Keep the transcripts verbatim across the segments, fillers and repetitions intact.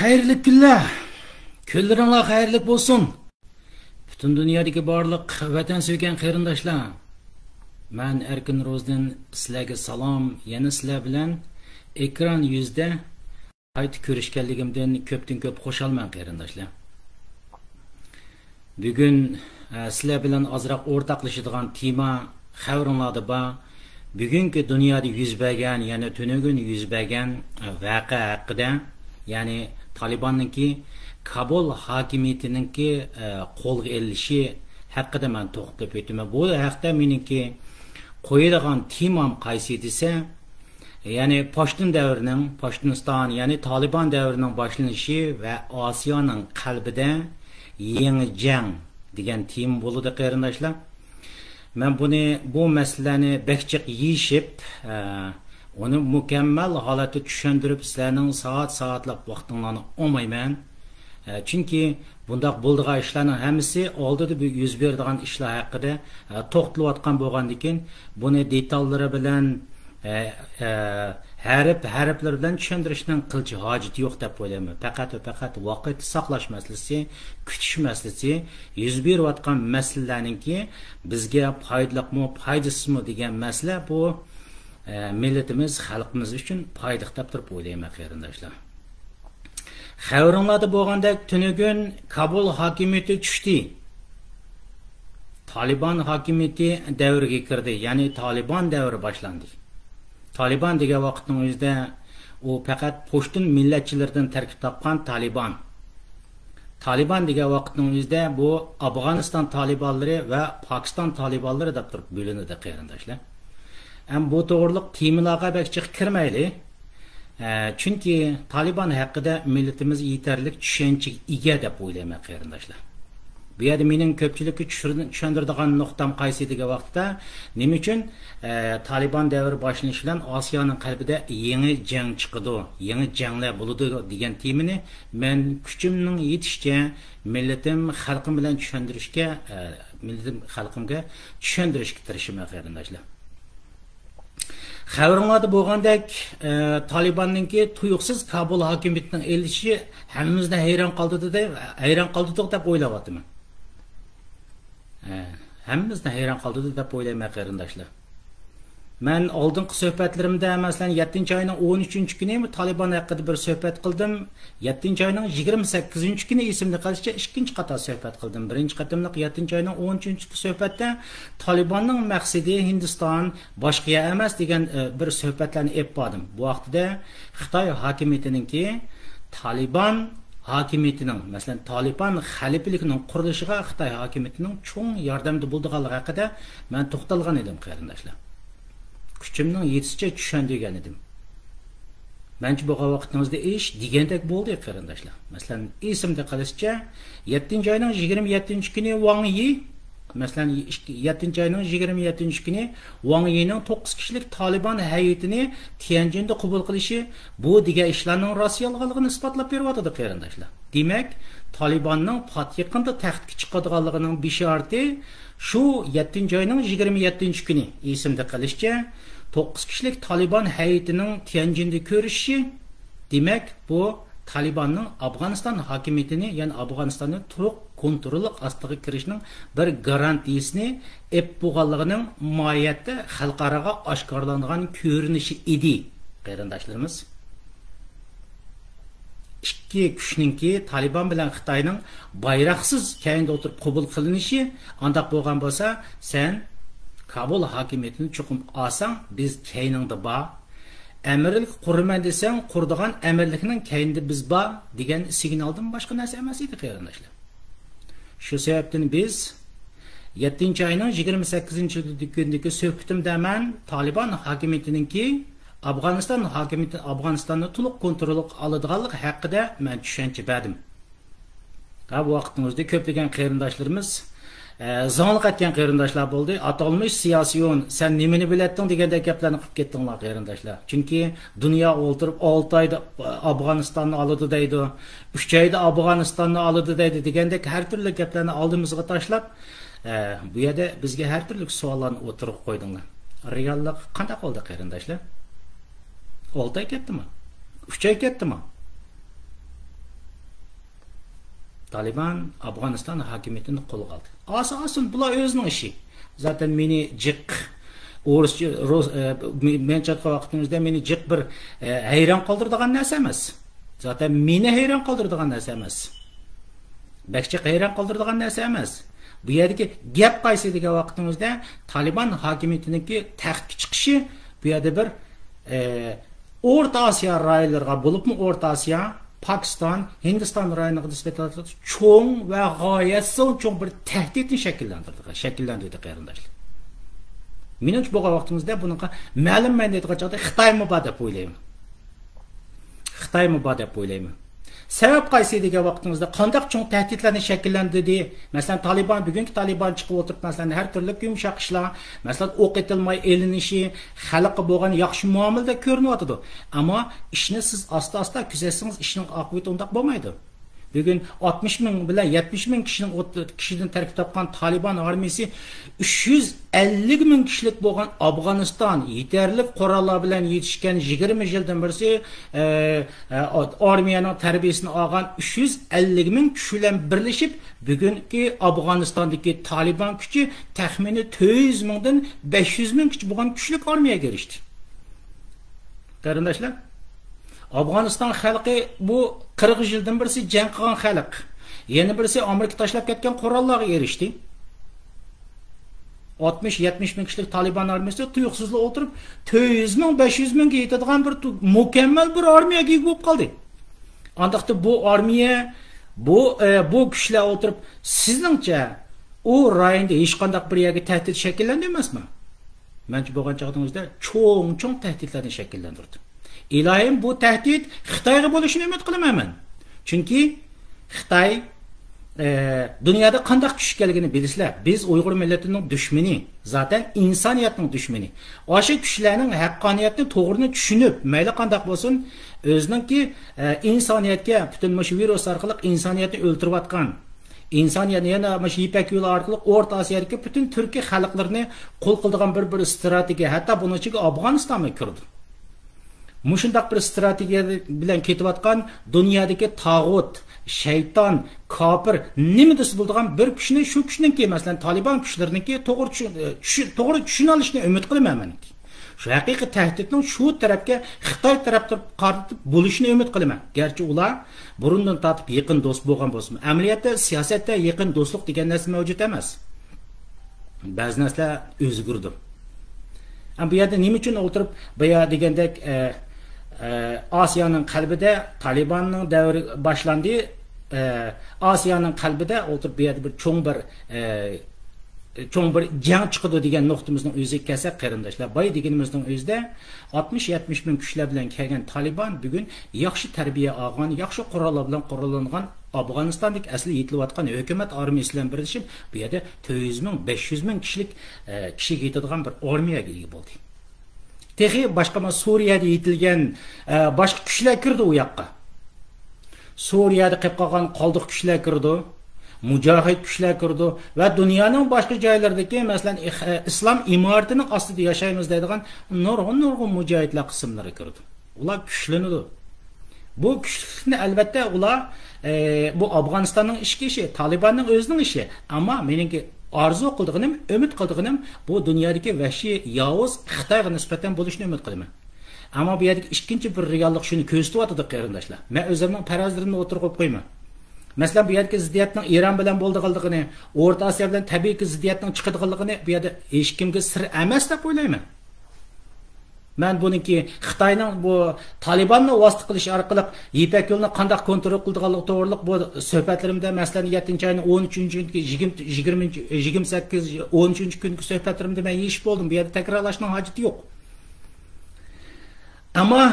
خەيرلىك كۈنلەر. كۈنلىرىڭلار خەيرلىك بولسۇن. پۈتۈن دۇنيادىكى بارلىق ۋەتەن سۆيگەن قېرىنداشلار، مەن ئەركىن روزدىن سىلەرگە سالام. يەنە سىلەر بىلەن ئېكران يۈزىدە قايتا كۆرۈشكەنلىكىمدىن كۆپتىن كۆپ خۇشالمەن، قېرىنداشلار. بۈگۈن، ئە، سىلەر بىلەن ئازراق ئورتاقلىشىدىغان تېما خەۋىرىڭلاردا بار. بۈگۈنكى دۇنيادا يۈز بەرگەن، يەنى تۈنۈگۈن يۈز بەرگەن، ئە، ۋەقە ھەققىدە، يەنى تالىباننىڭكى كابۇل ھاكىمىيىتىنىڭكى، ئە، قولغا ئېلىشى ھەققىدە مەن توختىلىپ ئۆتىمەن. بۇ ھەقتە مېنىڭكى قويىدىغان تېمام قايسى دېسە، يەنى پاشتۇن دەۋرىنىڭ، پاشتۇنىستان، يەنى تالىبان دەۋرىنىڭ باشلىنىشى ۋە ئاسىيانىڭ قەلبىدە يېڭى جەڭ دېگەن تېما بولىدۇ، قېرىنداشلار. مەن بۇنى، بۇ مەسىلىلەرنى بەك جىق يېشىپ، ئە، ئۇنى مۇكەممەل ھالەتتە چۈشەندۈرۈپ، سىلەرنىڭ سائەت-سائەتلەپ ۋاقتىڭلارنى ئالمايمەن. ئە، چۈنكى بۇنداق بولىدىغان ئىشلارنىڭ ھەممىسى ئالدىدا بۇ يۈز بېرىدىغان ئىشلار ھەققىدە، ئە، توختىلىۋاتقان بولغاندىكىن، بۇنى دېتاللىرى بىلەن، ئە، ئە، ھەرپ، ھەرپلىرى بىلەن چۈشەندۈرۈشنىڭ قىلچە ھاجىتى يوق دەپ ئويلايمەن. پەقەت ۋە پەقەت ۋاقىت ساقلاش مەسىلىسى، كۈتۈش مەسىلىسى، يۈز بېرىۋاتقان مەسىلىلەرنىڭكى بىزگە پايدىلىقمۇ، پايدىسىزمۇ دېگەن مەسىلە بۇ، ئە، مىللىتىمىز، خەلقىمىز ئۈچۈن پايدىلىق دەپ تۇرۇپ ئويلايمەن، قېرىنداشلار. خەۋىرىڭلاردا بولغاندەك، تۈنۈگۈن كابۇل ھاكىمىيىتى چۈشتى. تالىبان ھاكىمىيىتى دەۋرىگە كىردى، يەنى تالىبان دەۋرى باشلاندى. تالىبان دېگەن ۋاقىتنىڭ ئۆزىدە ئۇ پەقەت پۇشتۇن مىللەتچىلىرىدىن تەركىب تاپقان تالىبان. تالىبان دېگەن ۋاقىتنىڭ ئۆزىدە بۇ ئافغانىستان تالىبانلىرى ۋە پاكىستان تالىبانلىرى دەپ تۇرۇپ بۆلۈنىدۇ، قېرىنداشلار. ئەمما بۇ توغرىلىق تېمىلارغا بەك جىق كىرمەيلى. ئە، چۈنكى تالىبان ھەققىدە مىللىتىمىز يېتەرلىك چۈشەنچىگە ئىگە دەپ ئويلايمەن، قېرىنداشلار. بۇ يەردە مېنىڭ كۆپچىلىككە چۈشۈر-، چۈشەندۈرىدىغان نۇقتام قايسى دېگەن ۋاقىتتا، نېمە ئۈچۈن، ئە، تالىبان دەۋرى باشلىنىشى بىلەن ئاسىيانىڭ قەلبىدە يېڭى جەڭ چىقىدۇ، يېڭى جەڭلەر بولىدۇ دېگەن تېمىنى مەن كۈچۈمنىڭ يېتىشىچە مىللىتىم، خەلقىم بىلەن چۈشەندۈرۈشكە، ئە، مىللىتىم، خەلقىمگە چۈشەندۈرۈشكە تىرىشىمەن، قېرىنداشلار. خەۋىرىڭلاردا بولغاندەك، ئە، تالىباننىڭكى تۇيۇقسىز كابۇل ھاكىمىيىتىنىڭ ئېلىشى ھەممىمىزنى ھەيران قالدۇردى دەپ، ھەيران قالدۇردۇق دەپ ئويلاۋاتىمەن. ئە، ھەممىمىزنى ھەيران قالدۇردى دەپ ئويلايمەن، قېرىنداشلار. مەن ئالدىنقى سۆھبەتلىرىمدە، مەسىلەن، يەتتىنچى ئاينىڭ ئون ئۈچىنچى كۈنى تالىبان ھەققىدە بىر سۆھبەت قىلدىم. يەتتىنچى ئاينىڭ يىگىرمە سەككىزىنچى كۈنى، ئېسىمدە قېلىشىچە، ئىككىنچى قاتار سۆھبەت قىلدىم. بىرىنچى قېتىملىق يەتتىنچى ئاينىڭ ئون ئۈچىنچى سۆھبەتتە تالىباننىڭ مەقسىتى ھىندىستان، باشقا يەر ئەمەس دېگەن، ئە، بىر سۆھبەتلەرنى ئېلىپ باردىم. بۇ ۋاقتىدا خىتاي ھاكىمىيىتىنىڭكى تالىبان ھاكىمىيىتىنىڭ، مەسىلەن، تالىبان خەلىپىلىكىنىڭ قۇرۇلۇشىغا خىتاي ھاكىمىيىتىنىڭ چوڭ ياردەمدە بولىدىغانلىقى ھەققىدە مەن توختالغان ئىدىم، قېرىنداشلار. كۈچۈمنىڭ يېتىشىچە چۈشەندۈرگەن ئىدىم. مەنچە بولغان ۋاقتىڭىزدا ئىش دېگەندەك بولدى، قېرىنداشلار. مەسىلەن، ئېسىمدە قېلىشىچە، يەتتىنچى ئاينىڭ يىگىرمە يەتتىنچى كۈنى ۋاڭ يى، مەسىلەن، ئىككى، يەتتىنچى ئاينىڭ يىگىرمە يەتتىنچى كۈنى ۋاڭ يىنىڭ توققۇز كىشىلىك تالىبان ھەيئىتىنى تيەنجىندە قوبۇل قىلىشى، بۇ دېگەن ئىشلارنىڭ راست يالغانلىقىنى ئىسپاتلاپ بېرىۋاتىدۇ، قېرىنداشلار. دېمەك، تالىباننىڭ پات يېقىندا تەختكە چىقىدىغانلىقىنىڭ بېشارىتى شۇ يەتتىنچى ئاينىڭ يىگىرمە يەتتىنچى كۈنى، ئېسىمدە قېلىشىچە، توققۇز كىشىلىك تالىبان ھەيئىتىنىڭ تيەنجىندە كۆرۈشۈشى، دېمەك، بۇ تالىباننىڭ ئافغانىستان ھاكىمىيىتىنى، يەنى ئافغانىستاننى تولۇق كونتروللۇق ئاستىغا كىرىشنىڭ بىر گارانتىيىسىنى ئېلىپ بولغانلىقىنىڭ ماھىيەتتە خەلقئاراغا ئاشكارىلانغان كۆرۈنۈشى ئىدى، قېرىنداشلىرىمىز. ئىككى كۈچنىڭكى، تالىبان بىلەن خىتاينىڭ بايراقسىز كەينىدە ئولتۇرۇپ قوبۇل قىلىنىشى، ئانداق بولغان بولسا، سەن كابۇل ھاكىمىيىتىنى چوقۇم ئالساڭ، بىز كەينىڭدە بار. ئەمىرلىك قۇرىمەن دېسەڭ، قۇرىدىغان ئەمىرلىكنىڭ كەينىدە بىز بار، دېگەن سىگنالدىن باشقا نەرسە ئەمەس ئىدى، قېرىنداشلار. شۇ سەۋەبتىن بىز يەتتىنچى ئاينىڭ يىگىرمە سەككىزىنچى كۈنىدىكى سۆھبىتىمدە مەن تالىبان ھاكىمىيىتىنىڭكى ئافغانىستان ھاكىمىيىتى ئافغانىستاننى تولۇق كونترولغا ئالىدىغانلىقى ھەققىدە مەن چۈشەنچە بەردىم. ھە، بۇ ۋاقىتنىڭ ئۆزىدە كۆپلىگەن قېرىنداشلىرىمىز، ئە، زاڭلىق ئەتكەن قېرىنداشلار بولدى. «ئاتالمىش سىياسىيون، سەن نېمىنى بىلەتتىڭ؟» دېگەندەك گەپلەرنى قىلىپ كەتتىڭلار، قېرىنداشلار. چۈنكى دۇنيا ئولتۇرۇپ، «ئالتە ئايدا ئافغانىستاننى ئالىدۇ» دەيدۇ، «ئۈچ ئايدا ئافغانىستاننى ئالىدۇ» دەيدۇ دېگەندەك ھەر تۈرلۈك گەپلەرنى ئالدىمىزغا تاشلاپ، ئە، بۇ يەردە بىزگە ھەر تۈرلۈك سوئاللارنى ئوتتۇرىغا قويدۇڭلار. رېئاللىق قانداق بولدى، قېرىنداشلار؟ ئالتە ئاي كەتتىمۇ؟ ئۈچ ئاي كەتتىمۇ؟ تالىبان ئافغانىستان ھاكىمىيىتىنى قولغا ئالدى. ئالسا ئالسۇن، بۇلار ئۆزىنىڭ ئىشى. زاتەن مېنى جىق ئورۇسچە، رۇس، ئە، مەن ئېيتقان ۋاقتىمىزدا مېنى جىق بىر، ئە، ھەيران قالدۇرىدىغان نەرسە ئەمەس. زاتەن مېنى ھەيران قالدۇرىدىغان نەرسە ئەمەس. بەك جىق ھەيران قالدۇرىدىغان نەرسە ئەمەس. بۇ يەردىكى گەپ قايسى دېگەن ۋاقتىمىزدا، تالىبان ھاكىمىيىتىنىڭكى تەختكە چىقىشى بۇ يەردە بىر، ئە، ئورتا ئاسىيا رايونلىرىغا، بولۇپمۇ ئورتا ئاسىيا، پاكىستان، ھىندىستان رايونىغا نىسبەتەن چوڭ ۋە غايەت زور چوڭ بىر تەھدىتنى شەكىللەندۈردى، شەكىللەندۈردى، قېرىنداشلار. مېنىڭچە، بولغان ۋاقتىمىزدا بۇنىڭغا مەلۇم مەنىدە ئېيتقان چاغدا خىتايمۇ بار دەپ ئويلايمەن. خىتايمۇ بار دەپ ئويلايمەن. سەۋەب قايسى دېگەن ۋاقتىڭىزدا، قانداق چوڭ تەھدىتلەرنى شەكىللەندۈردى؟ مەسىلەن، تالىبان، بۈگۈنكى تالىبان چىقىپ ئولتۇرۇپ، مەسىلەن، ھەر تۈرلۈك يۇمشاق ئىشلار، مەسىلەن، ئوق ئېتىلماي ئېلىنىشى، خەلققە بولغان ياخشى مۇئامىلىدە كۆرۈنۈۋاتىدۇ. ئەمما ئىشنى سىز ئاستا-ئاستا كۆزەتسىڭىز، ئىشنىڭ ئاقىۋىتى ئۇنداق بولمايدۇ. بۈگۈن ئاتمىش مىڭ بىلەن يەتمىش مىڭ كىشىنىڭ ئوت-، كىشىدىن تەركىب تاپقان تالىبان ئارمىيىسى ئۈچ يۈز ئەللىك مىڭ كىشىلىك بولغان ئافغانىستان، يېتەرلىك قوراللار بىلەن يېتىشكەن، يىگىرمە يىلدىن بىرسى، ئە، ئە، ئارمىيەنىڭ تەربىيەسىنى ئالغان ئۈچ يۈز ئەللىك مىڭ كىشى بىلەن بىرلىشىپ، بۈگۈنكى ئافغانىستاندىكى تالىبان كۈچى تەخمىنى تۆت يۈز مىڭدىن بەش يۈز مىڭگىچە بولغان كۈچلۈك ئارمىيەگە ئېرىشتى. قېرىنداشلار، ئافغانىستان خەلقى بۇ قىرىق يىلدىن بىرسى جەڭ قىلغان خەلق. يەنە بىرسى ئامېرىكا تاشلاپ كەتكەن قوراللارغا ئېرىشتى. ئاتمىش، يەتمىش مىڭ كىشىلىك تالىبان ئارمىيىسى تۇيۇقسىزلا ئولتۇرۇپ، تۆت يۈز مىڭ، بەش يۈز مىڭگە يېتىدىغان بىر تو-، مۇكەممەل بىر ئارمىيەگە ئىگە بولۇپ قالدى. ئانداقتا بۇ ئارمىيە، بۇ، ئە، بۇ كۈچلەر ئولتۇرۇپ، سىزنىڭچە ئۇ رايوندا ھېچقانداق بىر يەرگە تەھدىت شەكىللەندى ئەمەسمۇ؟ مەنچە بولغان چاغدىڭىزدا چوڭ-چوڭ تەھدىتلەرنى شەكىللەندۈردى. ئىلاھىم، بۇ تەھدىت خىتايغا بولۇشىنى ئۈمىد قىلىمەن مەن. چۈنكى خىتاي، ئە، دۇنيادا قانداق كۈچ ئىكەنلىكىنى بىلىسىلەر. بىز ئۇيغۇر مىللىتىنىڭ دۈشمىنى، زاتەن ئىنسانىيەتنىڭ دۈشمىنى. ئاشۇ كۈچلەرنىڭ ھەققانىيەتنى توغرىنى چۈشىنىپ، مەيلى قانداق بولسۇن، ئۆزىنىڭكى، ئە، ئىنسانىيەتكە پۈتۈن مۇشۇ ۋىرۇس ئارقىلىق ئىنسانىيەتنى ئۆلتۈرۈۋاتقان، ئىنسانىيەتنى يەنە مۇشۇ يىپەك يولى ئارقىلىق ئورتا ئاسىيادىكى پۈتۈن تۈركىي خەلقلىرىنى قۇل قىلىدىغان بىر، بىر ئىستراتېگىيە، ھەتتا بۇنىڭ ئىچىگە ئافغانىستانمۇ كىرىدۇ. مۇشۇنداق بىر ئىستراتېگىيە بىلەن كېتىۋاتقان دۇنيادىكى تاغۇت، شەيتان، كاپىر، نېمە دېسە بولىدىغان بىر كۈچنى، شۇ كۈچنىڭكى، مەسىلەن، تالىبان كۈچلىرىنىڭكى توغرا چۈشۈن-، چۈشۈن-، توغرا چۈشىنەلىشىنى ئۈمىد قىلىمەن مەنكى. شۇ ھەقىقىي تەھدىتنىڭ شۇ تەرەپكە، خىتاي تەرەپكە قارىتىپ بولۇشىنى ئۈمىد قىلىمەن. گەرچە ئۇلار بۇرۇندىن تارتىپ يېقىن دوست بولغان بولسىمۇ، ئەمەلىيەتتە سىياسەتتە يېقىن دوستلۇق دېگەن نەرسە مەۋجۇت ئەمەس. بەزى نەرسىلەر ئۆزگىرىدۇ. ئەمما بۇ يەردە نېمە ئۈچۈن ئولتۇرۇپ، بايا دېگەندەك، ئە، ئە، ئاسىيانىڭ قەلبىدە تالىباننىڭ دەۋرى باشلاندى. ئە، ئاسىيانىڭ قەلبىدە ئولتۇرۇپ، بۇ يەردە بىر چوڭ بىر، ئە، چوڭ بىر جەڭ چىقىدۇ دېگەن نۇقتىمىزنىڭ ئۆزىگە كەلسەك، قېرىنداشلار، بايا دېگىنىمىزنىڭ ئۆزىدە ئاتمىش، يەتمىش مىڭ كۈچلەر بىلەن كەلگەن تالىبان بۈگۈن ياخشى تەربىيە ئالغان، ياخشى قوراللار بىلەن قوراللانغان ئافغانىستاندىكى ئەسلى يېتىلىۋاتقان ھۆكۈمەت ئارمىيىسى بىلەن بىرلىشىپ، بۇ يەردە تۆت يۈز مىڭ، بەش يۈز مىڭ كىشىلىك، ئە، كىشىگە يېتىدىغان بىر ئارمىيەگە ئىگە بولدى. تېخى باشقا، مانا، سۇرىيەدە يېتىلگەن، ئە، باشقا كۈچلەر كىردى ئۇ ياققا. سۇرىيەدە قېلىپ قالغان قالدۇق كۈچلەر كىرىدۇ. مۇجاھىد كۈچلەر كىرىدۇ. ۋە دۇنيانىڭ باشقا جايلىرىدىكى، مەسىلەن، ئىخ-، ئە، ئىسلام ئىمارىتىنىڭ ئاستىدا ياشايمىز دەيدىغان نۇرغۇن، نۇرغۇن مۇجاھىدلار قىسىملىرى كىرىدۇ. ئۇلار كۈچلىنىدۇ. بۇ كۈچلۈكلۈكنى، ئەلۋەتتە، ئۇلار، ئە، بۇ ئافغانىستاننىڭ ئىچكى ئىشى، تالىباننىڭ ئۆزىنىڭ ئىشى. ئەمما مېنىڭكى ئارزۇ قىلىدىغىنىم، ئۈمىد قىلىدىغىنىم، بۇ دۇنيادىكى ۋەھشىي، ياۋۇز خىتايغا نىسبەتەن بولۇشىنى ئۈمىد قىلىمەن. ئەمما بۇ يەردىكى ئىككىنچى بىر رېئاللىق شۇنى كۆرسىتىۋاتىدۇ، قېرىنداشلار. مەن ئۆزۈمنىڭ پەرەزلىرىمنى ئوتتۇرىغا قويۇپ قويىمەن. مەسىلەن، بۇ يەردىكى زىددىيەتنىڭ ئىران بىلەن بولىدىغانلىقىنى، ئورتا ئاسىيا بىلەن تەبىئىيكى زىددىيەتنىڭ چىقىدىغانلىقىنى بۇ يەردە ھېچكىمگە سىر ئەمەس دەپ ئويلايمەن. مەن بۇنىڭكى خىتاينىڭ بۇ تالىباننى ۋاسىتە قىلىش ئارقىلىق يىپەك يولىنى قانداق كونترول قىلىدىغانلىقى توغرىلىق بۇ سۆھبەتلىرىمدە، مەسىلەن، يەتتىنچى ئاينىڭ ئون ئۈچىنچى كۈنى، يىگىرمە، يىگىرمە، يىگىرمە سەككىز، ئون ئۈچىنچى كۈنكى سۆھبەتلىرىمدە مەن يېشىپ بولدۇم. بۇ يەردە تەكرارلاشنىڭ ھاجىتى يوق. ئەمما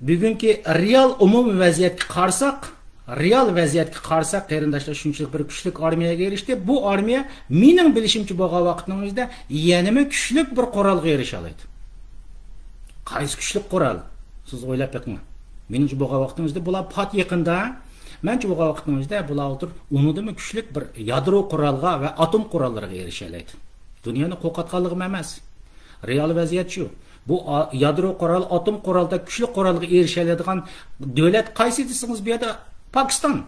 بۈگۈنكى رېئال ئومۇمىي ۋەزىيەتكە قارىساق، رېئال ۋەزىيەتكە قارىساق، قېرىنداشلار، شۇنچىلىك بىر كۈچلۈك ئارمىيەگە ئېرىشتى. بۇ ئارمىيە، مېنىڭ بىلىشىمچە، بولغان ۋاقىتنىڭ ئۆزىدە يەنىمۇ كۈچلۈك بىر قورالغا ئېرىشەلەيدۇ. قايسى كۈچلۈك قورال؟ سىز ئويلاپ بېقىڭ. مېنىڭچە، بولغان ۋاقىتنىڭ ئۆزىدە بۇلار پات يېقىندا، مەنچە، بولغان ۋاقىتنىڭ ئۆزىدە بۇلار ئولتۇرۇپ ئۇنىڭدىنمۇ كۈچلۈك بىر يادرو قورالغا ۋە ئاتوم قوراللىرىغا ئېرىشەلەيدۇ. دۇنيانى قورقۇتقانلىقىم ئەمەس. رېئال ۋەزىيەت شۇ. بۇ ئا-، يادرو قورال، ئاتوم قورالدا كۈچلۈك قورالغا ئېرىشەلەيدىغان دۆلەت قايسى دېسىڭىز، بۇ يەردە پاكىستان.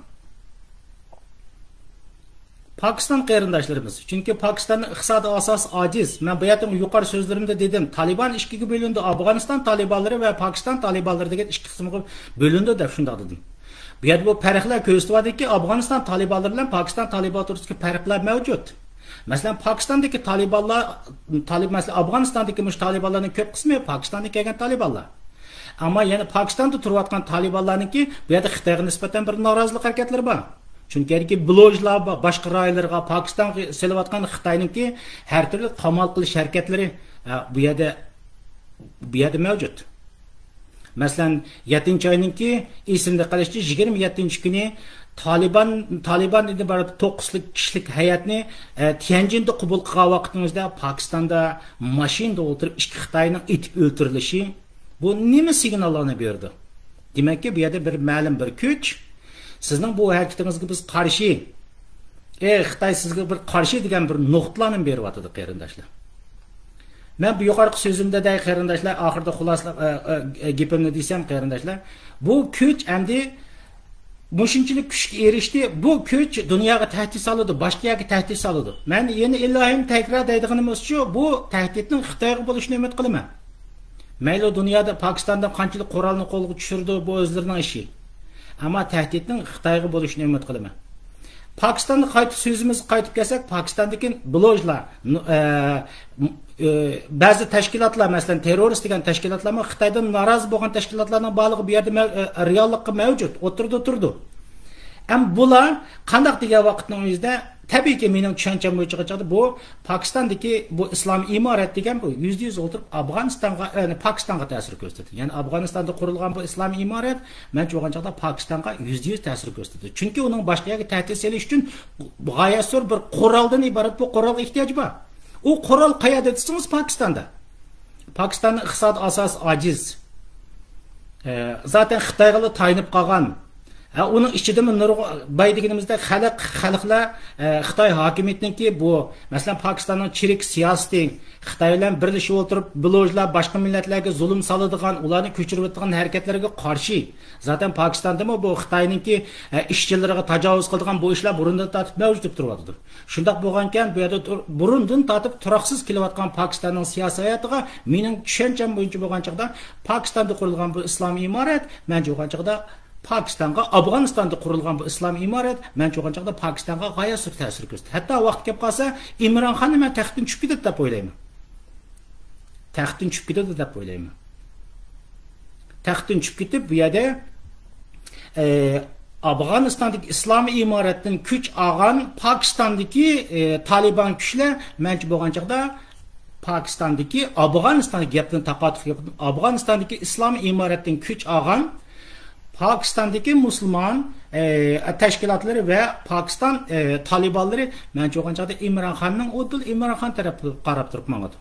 پاكىستان قېرىنداشلىرىمىز. چۈنكى پاكىستاننىڭ ئىقتىسادىي ئاساسى ئاجىز. مەن بۇ يەردە يۇقىرى سۆزلىرىمدە دېدىم، تالىبان ئىككىگە بۆلۈندى، ئافغانىستان تالىبانلىرى ۋە پاكىستان تالىبانلىرى دېگەن ئىككى قىسىمغا بۆلۈندى دەپ شۇنداق دېدىم. بۇ يەردە بۇ پەرقلەر كۆرسىتىۋاتىدۇكى، ئافغانىستان تالىبانلىرى بىلەن پاكىستان تالىبان ئوتتۇرىسىدىكى پەرقلەر مەۋجۇت. مەسىلەن، پاكىستاندىكى تالىبانلار، تالىب، مەسىلەن، ئافغانىستاندىكى مۇشۇ تالىبانلارنىڭ كۆپ قىسمى پاكىستاندىن كەلگەن تالىبانلار. ئەمما يەنە پاكىستاندا تۇرۇۋاتقان تالىبانلارنىڭكى بۇ يەردە خىتايغا نىسبەتەن بىر نارازىلىق ھەرىكەتلىرى بار. چۈنكى ھېلىكى بلوجلار بار، باشقا رايونلارغا پاكىستانغا سېلىۋاتقان خىتاينىڭكى ھەر تۈرلۈك قامال قىلىش ھەرىكەتلىرى، ئە، بۇ يەردە، بۇ يەردە مەۋجۇت. مەسىلەن، يەتتىنچى ئاينىڭكى ئېسىمدە قېلىشىچە، يىگىرمە يەتتىنچى كۈنى تالىبان، تالىبان ئىبارەت توققۇز كىشىلىك ھەيئەتنى، ئە، تيەنجىندە قوبۇل قىلغان ۋاقتىمىزدا پاكىستاندا ماشىنىدا ئولتۇرۇپ ئىككى خىتاينىڭ ئېتىپ ئۆلتۈرۈلۈشى، بۇ نېمە سىگناللارنى بېرىدۇ؟ دېمەككى، بۇ يەردە بىر مەلۇم بىر كۈچ سىزنىڭ بۇ ھەرىكىتىڭىزگە بىز قارشى، ئەي خىتاي سىزگە بىر قارشى دېگەن بىر نۇقتىلارنى بېرىۋاتىدۇ، قېرىنداشلار. مەن بۇ يۇقىرىقى سۆزۈمدە دەي، قېرىنداشلار، ئاخىرىدا خۇلاسىلاپ، ئە، ئە، گېپىمنى دېسەم، قېرىنداشلار، بۇ كۈچ ئەمدى مۇشۇنچىلىك كۈچكە ئېرىشتى، بۇ كۈچ دۇنياغا تەھدىت سالىدۇ، باشقا يەرگە تەھدىت سالىدۇ. مەن يەنە ئىلاھىم تەكرار دەيدىغىنىم شۇ، بۇ تەھدىتنىڭ خىتايغا بولۇشىنى ئۈمىد قىلىمەن. مەيلى دۇنيادا پاكىستاندىن قانچىلىك قورالنى قولغا چۈشۈرىدۇ، بۇ ئۆزلىرىنىڭ ئىشى. ئەمما تەھدىتنىڭ خىتايغا بولۇشىنى ئۈمىد قىلىمەن. پاكىستاندا قايتا سۆزىمىزگە قايتىپ كەلسەك، پاكىستاندىكى بلوجلار، نۇ-، ئە، م-، ئە، بەزى تەشكىلاتلار، مەسىلەن، تېررورىست دېگەن تەشكىلاتلارمۇ خىتايدىن نارازى بولغان تەشكىلاتلارنىڭ بارلىقى بۇ يەردە مەۋ-، ئە، رېئاللىققا مەۋجۇت، ئوتتۇرىدا تۇرىدۇ. ئەمما بۇلار قانداق دېگەن ۋاقىتنىڭ ئۆزىدە، تەبىئىيكى، مېنىڭ چۈشەنچەم بويىچە چاغدا بۇ پاكىستاندىكى بۇ ئىسلام ئىمارەت دېگەن بۇ يۈزدە يۈز ئولتۇرۇپ ئافغانىستانغا، يەنى پاكىستانغا تەسىر كۆرسىتىدۇ. يەنى ئافغانىستاندا قۇرۇلغان بۇ ئىسلام ئىمارەت، مەنچە بولغان چاغدا پاكىستانغا يۈزدە يۈز تەسىر كۆرسىتىدۇ. چۈنكى ئۇنىڭ باشقا يەرگە تەھدىت سېلىش ئۈچۈن غايەت زور بىر قورالدىن ئىبارەت بۇ قورالغا ئېھتىياجى بار. ئۇ قورال قەيەردە دېسىڭىز، پاكىستاندا. پاكىستاننىڭ ئىقتىسادىي ئاساسى ئاجىز. ئە، زاتەن خىتايغىلا تايىنىپ قالغان. ھە، ئۇنىڭ ئىچىدىمۇ نۇرغۇن باي دېگىنىمىزدە خەلق، خەلقلەر، ئە، خىتاي ھاكىمىيىتىنىڭكى بۇ، مەسىلەن، پاكىستاننىڭ چىرىك سىياسىتى، خىتاي بىلەن بىرلىشىپ ئولتۇرۇپ، بلوجلار باشقا مىللەتلەرگە زۇلۇم سالىدىغان، ئۇلارنى كۆچۈرۈۋېتىدىغان ھەرىكەتلەرگە قارشى. زاتەن پاكىستاندىمۇ بۇ خىتاينىڭكى، ئە، ئىشچىلىرىغا تاجاۋۇز قىلىدىغان بۇ ئىشلار بۇرۇندىن تارتىپ مەۋجۇت بولۇپ تۇرۇۋاتىدۇ. شۇنداق بولغانكەن، بۇ يەردە تۇر-، بۇرۇندىن تارتىپ تۇراقسىز كېلىۋاتقان پاكىستاننىڭ سىياسىي ھاياتىغا مېنىڭ چۈشەنچەم بويىچە بولغان چاغدا، پاكىستاندا قۇرۇلغان بۇ ئىسلامىي ئىمارەت، مەنچە بولغان چاغدا پاكىستانغا، ئافغانىستاندا قۇرۇلغان بۇ ئىسلامىي ئىمارەت، مەنچە بولغان چاغدا پاكىستانغا غايەت زور تەسىر كۆرسىتىدۇ. ھەتتا ۋاقتى كېلىپ قالسا، ئىمران خان مەن تەختتىن چۈشۈپ كېتىدۇ دەپ ئويلايمەن. تەختتىن چۈشۈپ كېتىدۇ دەپ ئويلايمەن. تەختتىن چۈشۈپ كېتىپ، بۇ يەردە، ئە، ئافغانىستاندىكى ئىسلامىي ئىمارەتتىن كۈچ ئالغان پاكىستاندىكى، ئە، تالىبان كۈچلەر مەنچە بولغان چاغدا پاكىستاندىكى، ئافغانىستاندىكى گەپنى تاقاتۇق گەپ، ئافغانىستاندىكى ئىسلامىي ئىمارەتتىن كۈچ ئالغان پاكىستاندىكى مۇسۇلمان، ئە، تەشكىلاتلىرى ۋە پاكىستان، ئە، تالىبانلىرى مەنچە بولغان چاغدا ئىمران خاننىڭ، ئۇدۇل ئىمران خان تەرەپكە قاراپ تۇرۇپ ماڭىدۇ.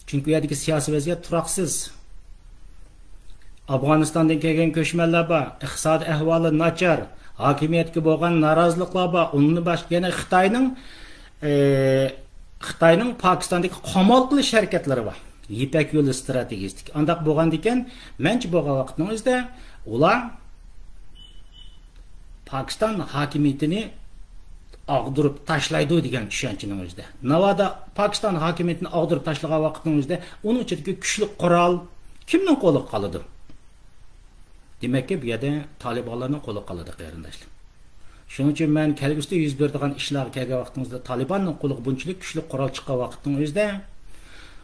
چۈنكى ئۇ يەردىكى سىياسىي ۋەزىيەت تۇراقسىز. ئافغانىستاندىن كەلگەن كۆچمەنلەر بار، ئىقتىسادىي ئەھۋالى ناچار، ھاكىمىيەتكە بولغان نارازىلىقلار بار، ئۇندىن باشقا يەنە خىتاينىڭ، ئى، خىتاينىڭ پاكىستاندىكى قامال قىلىش ھەرىكەتلىرى بار. يىپەك يولى ئىستراتېگىيىسىدىكى. ئانداق بولغاندىكىن، مەنچە بولغان ۋاقىتنىڭ ئۆزىدە ئۇلار پاكىستان ھاكىمىيىتىنى ئاغدۇرۇپ تاشلايدۇ دېگەن چۈشەنچىنىڭ ئۆزىدە. ناۋادا پاكىستان ھاكىمىيىتىنى ئاغدۇرۇپ تاشلىغان ۋاقىتنىڭ ئۆزىدە ئۇنىڭ ئىچىدىكى كۈچلۈك قورال كىمنىڭ قولىغا قالىدۇ؟ دېمەككى، بۇ يەردە تالىبانلارنىڭ قولىغا قالىدۇ، قېرىنداشلار. شۇنىڭ ئۈچۈن مەن كەلگۈسىدە يۈز بېرىدىغان ئىشلارغا كەلگەن ۋاقتىڭىزدا، تالىباننىڭ قولىغا بۇنچىلىك كۈچلۈك قورال چىققان ۋاقىتنىڭ ئۆزىدە،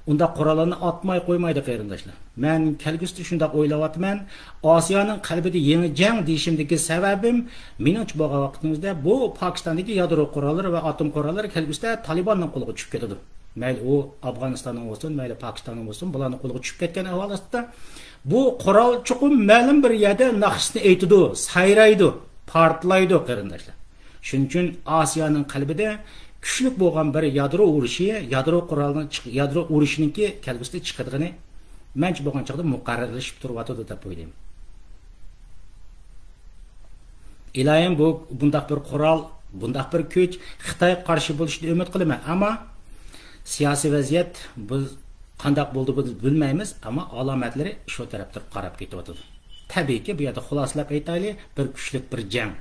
ئۇنداق قوراللارنى ئاتماي قويمايدۇ، قېرىنداشلار. مەن كەلگۈسىدە شۇنداق ئويلاۋاتىمەن. ئاسىيانىڭ قەلبىدە يېڭى جەڭ دېيىشىمدىكى سەۋەبىم، مېنىڭچە بولغان ۋاقتىمىزدا بۇ پاكىستاندىكى يادرو قوراللىرى ۋە ئاتوم قوراللىرى كەلگۈسىدە تالىباننىڭ قولىغا چۈشۈپ كېتىدۇ. مەيلى ئۇ ئافغانىستاننىڭ بولسۇن، مەيلى پاكىستاننىڭ بولسۇن، بۇلارنىڭ قولىغا چۈشۈپ كەتكەن ئەھۋال ئاستىدا، بۇ قورال چوقۇم مەلۇم بىر يەردە ناخشىسىنى ئېيتىدۇ، سايرايدۇ، پارتلايدۇ، قېرىنداشلار. شۇنىڭ ئۈچۈن ئاسىيانىڭ قەلبىدە كۈچلۈك بولغان بىر يادرو ئۇرۇشى، يادرو قورالىنىڭ چىق-، يادرو ئۇرۇشىنىڭكى كەلگۈسىدە چىقىدىغىنى مەنچە بولغان چاغدا مۇقەررەرلىشىپ تۇرۇۋاتىدۇ دەپ ئويلايمەن. ئىلاھىم، بۇ، بۇنداق بىر قورال، بۇنداق بىر كۈچ خىتايغا قارشى بولۇشىنى ئۈمىد قىلىمەن. ئەمما سىياسىي ۋەزىيەت بىز قانداق بولدى بىز بىلمەيمىز، ئەمما ئالامەتلىرى شۇ تەرەپتە قاراپ كېتىۋاتىدۇ. تەبىئىيكى، بۇ يەردە خۇلاسىلەپ ئېيتايلى، بىر كۈچلۈك بىر جەڭ.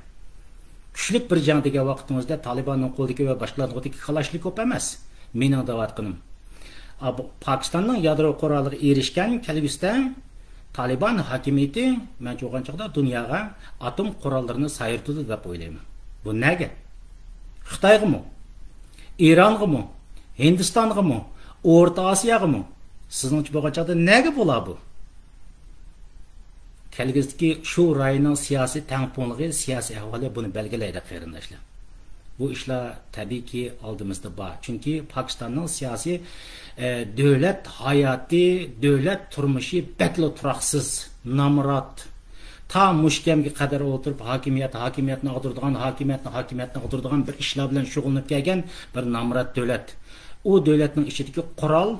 كۈچلۈك بىر جەڭ دېگەن ۋاقتىمىزدا تالىباننىڭ قولىدىكى ۋە باشقىلارنىڭ قولىدىكى كالاشنىكوف ئەمەس. مېنىڭ دەۋاتقىنىم، ئا، بۇ پاكىستاننىڭ يادرو قورالىغا ئېرىشكەن كەلگۈسىدە تالىبان ھاكىمىيىتى، مەنچە بولغان چاغدا دۇنياغا ئاتوم قوراللىرىنى سايرىتىدۇ دەپ ئويلايمەن. بۇ نەگە؟ خىتايغىمۇ؟ ئىرانغىمۇ؟ ھىندىستانغىمۇ؟ ئورتا ئاسىياغىمۇ؟ سىزنىڭچە بولغان چاغدا نەگە بولا بۇ؟ كەلگۈسىدىكى شۇ رايوننىڭ سىياسىي تەڭپۇڭلۇقى، سىياسىي ئەھۋالى بۇنى بەلگىلەيدۇ، قېرىنداشلار. بۇ ئىشلار تەبىئىيكى ئالدىمىزدا بار. چۈنكى پاكىستاننىڭ سىياسىي، ئە، دۆلەت ھاياتى، دۆلەت تۇرمۇشى بەكلا تۇراقسىز، نامرات. تا مۇشۇ كەمگە قەدەر ئولتۇرۇپ، ھاكىمىيەت، ھاكىمىيەتنى ئاغدۇرىدىغان، ھاكىمىيەتنى، ھاكىمىيەتنى ئاغدۇرىدىغان بىر ئىشلار بىلەن شۇغۇللىنىپ كەلگەن بىر نامرات دۆلەت. ئۇ دۆلەتنىڭ ئىچىدىكى قورال،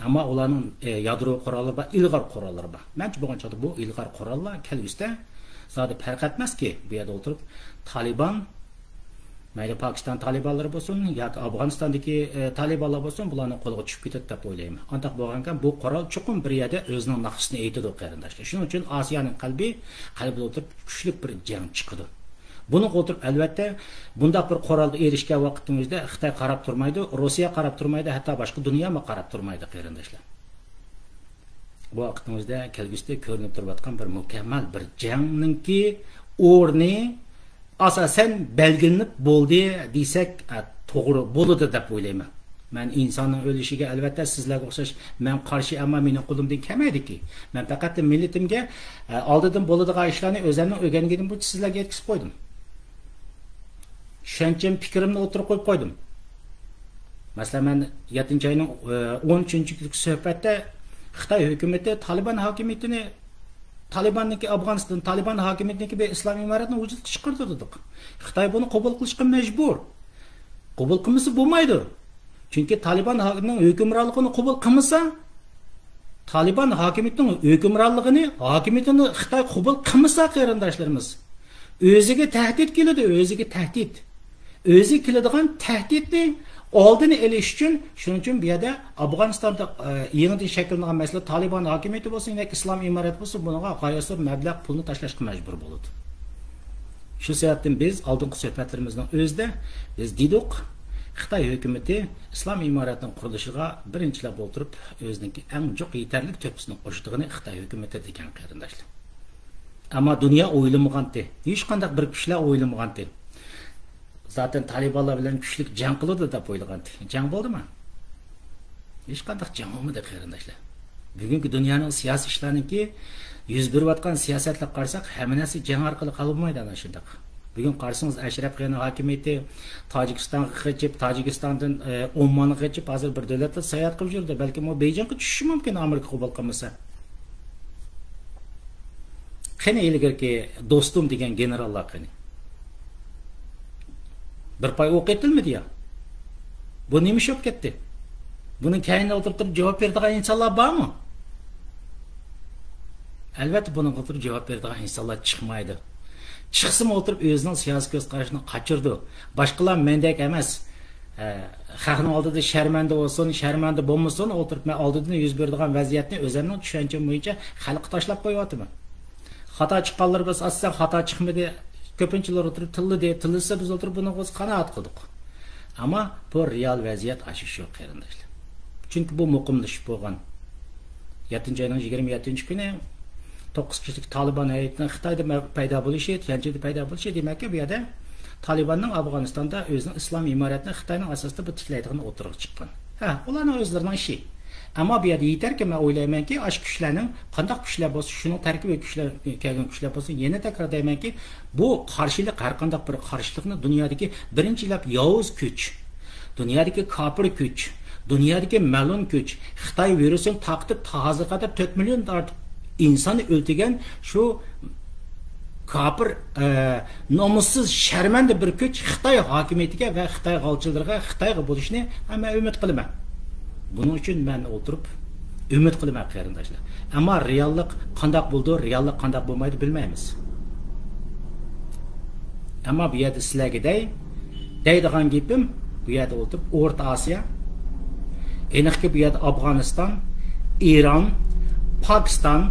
ئەمما ئۇلارنىڭ، ئە، يادرو قوراللىرى بار، ئىلغار قوراللىرى بار. مەنچە بولغان چاغدا بۇ ئىلغار قوراللار كەلگۈسىدە زادى پەرق ئەتمەسكى، بۇ يەردە ئولتۇرۇپ تالىبان، مەيلى پاكىستان تالىبانلىرى بولسۇن ياكى ئافغانىستاندىكى، ئە، تالىبانلار بولسۇن، بۇلارنىڭ قولىغا چۈشۈپ كېتىدۇ دەپ ئويلايمەن. ئانداق بولغانكەن بۇ قورال چوقۇم بىر يەردە ئۆزىنىڭ ناخشىسىنى ئېيتىدۇ، قېرىنداشلار. شۇنىڭ ئۈچۈن ئاسىيانىڭ قەلبى، قەلبىدە ئولتۇرۇپ كۈچلۈك بىر جەڭ چىقىدۇ. بۇنىڭغا ئولتۇرۇپ، ئەلۋەتتە، بۇنداق بىر قورالغا ئېرىشكەن ۋاقىتنىڭ ئۆزىدە خىتاي قاراپ تۇرمايدۇ، روسىيە قاراپ تۇرمايدۇ، ھەتتا باشقا دۇنيامۇ قاراپ تۇرمايدۇ، قېرىنداشلار. بۇ ۋاقىتنىڭ ئۆزىدە كەلگۈسىدە كۆرۈنۈپ تۇرۇۋاتقان بىر مۇكەممەل بىر جەڭنىڭكى ئورنى ئاساسەن بەلگىلىنىپ بولدى دېسەك، ئە، توغرا بولىدۇ دەپ ئويلايمەن. مەن ئىنساننىڭ ئۆلۈشىگە، ئەلۋەتتە، سىزلەرگە ئوخشاش مەن قارشى، ئەمما مېنىڭ قولۇمدىن كەلمەيدىكى. مەن پەقەت مىللىتىمگە، ئە، ئالدىدىن بولىدىغان ئىشلارنى ئۆزۈمنىڭ ئۆگەنگىنىم بويىچە سىزلەرگە يەتكۈزۈپ قويدۇم. چۈشەنچەم، پىكرىمنى ئوتتۇرىغا قويۇپ قويدۇم. مەسىلەن، مەن يەتتىنچى ئاينىڭ، ئە، ئون ئۈچىنچى كۈنى سۆھبەتتە خىتاي ھۆكۈمىتى تالىبان ھاكىمىيىتىنى، تالىباننىڭكى ئافغانىستان، تالىبان ھاكىمىيىتىنىڭكى بىر ئىسلام ئىمارەتنى ۋۇجۇدقا چىقىرىدۇ دېدۇق. خىتاي بۇنى قوبۇل قىلىشقا مەجبۇر. قوبۇل قىلمىسا بولمايدۇ. چۈنكى تالىبان ھاكىمىيىتىنىڭ ھۆكۈمرانلىقىنى قوبۇل قىلمىسا، تالىبان ھاكىمىيىتىنىڭ ھۆكۈمرانلىقىنى، ھاكىمىيىتىنى خىتاي قوبۇل قىلمىسا، قېرىنداشلىرىمىز، ئۆزىگە تەھدىت كېلىدۇ، ئۆزىگە تەھدىت. ئۆزىگە كېلىدىغان تەھدىتنى ئالدىنى ئېلىش ئۈچۈن، شۇنىڭ ئۈچۈن بۇ يەردە ئافغانىستاندا، ئە، يېڭىدىن شەكىللەنگەن مەسىلە تالىبان ھاكىمىيىتى بولسۇن ياكى ئىسلام ئىمارەتى بولسۇن، بۇنىڭغا غايەت زور مەبلەغ پۇلنى تاشلاشقا مەجبۇر بولىدۇ. شۇ سەۋەبتىن بىز ئالدىنقى سۆھبەتلىرىمىزنىڭ ئۆزىدە بىز دېدۇق، خىتاي ھۆكۈمىتى ئىسلام ئىمارەتنىڭ قۇرۇلۇشىغا بىرىنچىلەپ ئولتۇرۇپ ئۆزىنىڭكى ئەڭ جۇق يېتەرلىك تۆھپىسىنى قوشىدىغىنى خىتاي ھۆكۈمىتى دېگەن، قېرىنداشلار. ئەمما دۇنيا ئويلىمىغانتى. ھېچقانداق بىر كۈچلەر ئويلىمىغانتى. زاتەن تالىبانلار بىلەن كۈچلۈك جەڭ قىلىدۇ دەپ ئويلىغانتى. جەڭ بولدىمۇ؟ ھېچقانداق جەڭ بولمىدى، قېرىنداشلار. بۈگۈنكى دۇنيانىڭ سىياسىي ئىشلارنىڭكى يۈز بېرىۋاتقان سىياسەتلەرگە قارىساق، ھەممە نەرسە جەڭ ئارقىلىق ھەل بولمايدۇ ئەنە شۇنداق. بۈگۈن قارىسىڭىز، ئەشرەف غېنى ھاكىمىيىتى تاجىكىستانغا قېچىپ، تاجىكىستاندىن، ئە، ئومانغا قېچىپ، ھازىر بىر دۆلەتتە ساياھەت قىلىپ يۈرىدۇ. بەلكىم ئۇ بېيجىڭغا چۈشۈشى مۇمكىن، ئامېرىكا قوبۇل قىلمىسا. قېنى ئىلگىرىكى دوستۇم دېگەن گېنېراللار قېنى؟ بىر پاي ئوق ئېتىلمىدى يا. بۇ نېمە ئىش بولۇپ كەتتى؟ بۇنىڭ كەينىدە ئولتۇرۇپ تۇرۇپ جاۋاب بېرىدىغان ئىنسانلار بارمۇ؟ ئەلۋەتتە، بۇنىڭغا ئولتۇرۇپ جاۋاب بېرىدىغان ئىنسانلار چىقمايدۇ. چىقسىمۇ ئولتۇرۇپ ئۆزىنىڭ سىياسىي كۆز قارىشىنى قاچۇرىدۇ. باشقىلار مەندەك ئەمەس. ئە، خەقنىڭ ئالدىدا شەرمەندە بولسۇن، شەرمەندە بولمىسۇن، ئولتۇرۇپ مەن ئالدىدىن يۈز بېرىدىغان ۋەزىيەتنى ئۆزۈمنىڭ چۈشەنچەم بويىچە خەلققە تاشلاپ قويۇۋاتىمەن. خاتا چىققانلىرى بولسا، ئاساسەن خاتا چىقمىدى. كۆپىنچىلەر ئولتۇرۇپ تىللىدى، تىللىسا بىز ئولتۇرۇپ بۇنىڭغا قانائەت قىلدۇق. ئەمما بۇ رېئال ۋەزىيەت ئاشۇ شۇ، قېرىنداشلار. چۈنكى بۇ مۇقىملىشىپ بولغان. يەتتىنچى ئاينىڭ يىگىرمە يەتتىنچى كۈنى توققۇز كىشىلىك تالىبان ھەيئىتىنىڭ خىتايدا مە-، پەيدا بولۇشى، تيەنجىندە پەيدا بولۇشى، دېمەككى، بۇ يەردە تالىباننىڭ ئافغانىستاندا ئۆزىنىڭ ئىسلام ئىمارەتىنى خىتاينىڭ ئاساسىدا بۇ تىكلەيدىغىنى ئوتتۇرىغا چىققان. ھە، ئۇلارنىڭ ئۆزلىرىنىڭ ئىشى. ئەمما بۇ يەردە يېتەركى، مەن ئويلايمەنكى، ئاشۇ كۈچلەرنىڭ، قانداق كۈچلەر بولسا، شۇنىڭ تەركىبىگە كۈچلەر، كەلگەن كۈچلەر بولسا، يەنە تەكرار دەيمەنكى، بۇ قارشىلىق، ھەر قانداق بىر قارشىلىقنى دۇنيادىكى بىرىنچىلەپ ياۋۇز كۈچ، دۇنيادىكى كاپىر كۈچ، دۇنيادىكى مەلئۇن كۈچ، خىتاي ۋىرۇسىنى تارقىتىپ، تا ھازىرغا قەدەر تۆت مىليوندىن ئارتۇق ئىنساننى ئۆلتۈرگەن شۇ كاپىر، ئە، نومۇسسىز، شەرمەندە بىر كۈچ خىتاي ھاكىمىيىتىگە ۋە خىتاي غالچىلىرىغا، خىتايغا بولۇشىنى مەن ئۈمىد قىلىمەن. بۇنىڭ ئۈچۈن مەن ئولتۇرۇپ ئۈمىد قىلىمەن، قېرىنداشلار. ئەمما رېئاللىق قانداق بولىدۇ، رېئاللىق قانداق بولمايدۇ، بىلمەيمىز. ئەمما بۇ يەردە سىلەرگە دەي، دەيدىغان گېپىم، بۇ يەردە ئولتۇرۇپ ئورتا ئاسىيا، ئېنىقكى بۇ يەردە ئافغانىستان، ئىران، پاكىستان